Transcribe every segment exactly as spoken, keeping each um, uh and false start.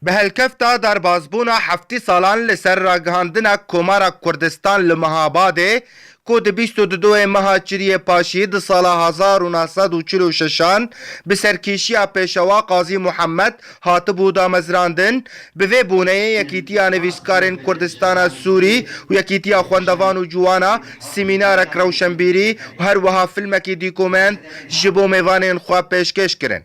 Bi helkefta derbazbûna heftî salan li ser ragihandina Komara Kurdistan li Mehabadê, ku di bîst û dudoyê meha Çiriyê Paşî di sala hezar û neh sed û çil û şeşan bi serkêşiya Pêşewa Qazî Muhammed hatibû damezrandin, bi vê boneyê Yekîtiya Nivîskarên Kurdistana Sûrî û Yekîtiya Xwendevan û Ciwana semînarek rewşenbîrî û her wiha filmekî dîkument ji bo mêvanên xwe pêşkêş kirin.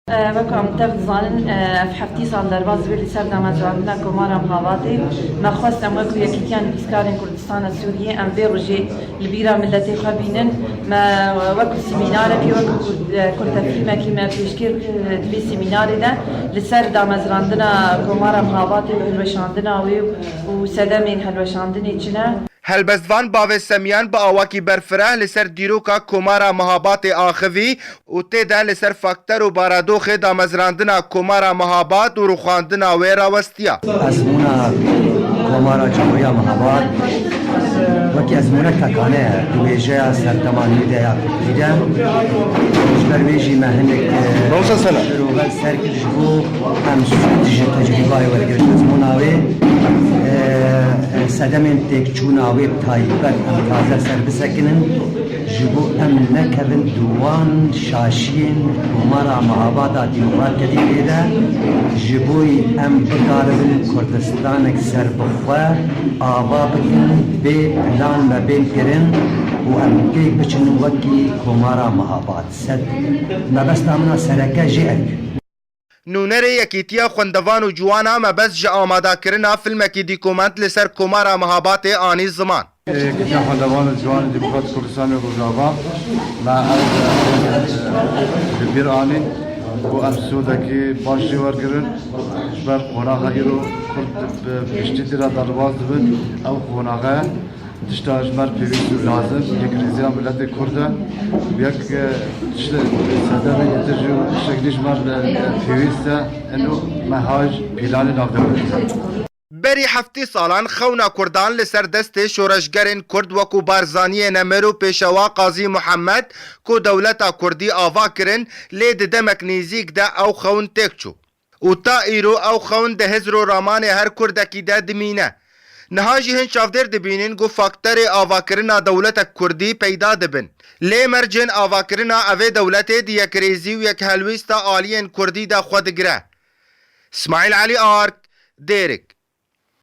E, wek em tev dizanin, e, ev heftî sal derbas dibê li ser damezrandina Komara Mihabatê. Me xwest em wekî Yekîtiya Nivîskarên Kurdistana Sûriyê em vê rojê li bîra miletê xwe bînin. Me wekî semînarekê, wekî kurd-, e, kurtefîlmekê me pêşkêr, e, di vê semînarê de li ser damezrandina Komara Mihabatê û hilweşandina wê û sedemên hilweşandinê çi ne. Helbestvan Bavê Semiyan bi awakî berfireh li ser dîroka Komara Mihabatê axivî û tê de li ser fakter û baradoxê damezrandina Komara Mihabat û rûxandina wê rawestiya. Ezmûna Komara Cumhuriya Mihabat wekî ezmûnek tekane ye di wêjeya serdema nû de ya Kurdî de. Ji ber wê jî me hinek, e, şirovel ser kir ji bo em sûd ji tecrîbayê wergirin. Ezmûna wê, e, sedemên têkçûna wê bi taybet em taze ser bisekinin, ji bo em nekevin di wan şaşiyên Komara Mihabata Demokrat Kedîkê de, ji bo em bikaribin Kurdistanek serbixwe ava bikin, bê plan me bên kirin û em têk biçin wekî Komara Mihabat. Sed, mebesta min a sereke jê ev. Nûnerê Yekîtiya Xwendevan û Ciwana mebest ji amadakirina filmekî dîkument li ser Komara Mihabatê anî ziman. Yekîtiya Xwendevan û Ciwanên Demokratîk Kurdistanê Rojava me ev li bîr anîn ku em sûdekî baş jê wergirin ji ber qonaxa îro Kurd bi piştî tê de derbas dibin. Ew qonaxe Tişta ji me re pêwîst û lazim, yekrêziya miletê Kurd e. Yek, e, tişt-, sedemê yê tişt jî tiştek dî ji me re, e, pêwîst e. Eno me haj pîlanê navdewletî. Berî heftê salan xewna Kurdan li ser destê şoreşgerên Kurd wekû Barzaniyê Nemir û Pêşewa Qazî Muhammed ku dewleta Kurdî ava kirin, lê di demek nêzîk de ew xewn têk çû. Û ta îro ew xewn di hizr û ramanê her Kurdekî de dimîne. Niha jî hin çavdêr dibînin ku fakterê avakirina dewletek Kurdî peyda dibin. Lê mercên avakirina evê dewletê di yekrêzî û yekhelwîsta aliyên Kurdî de xwe digire. Smaîl Elî Ark, Dêrik.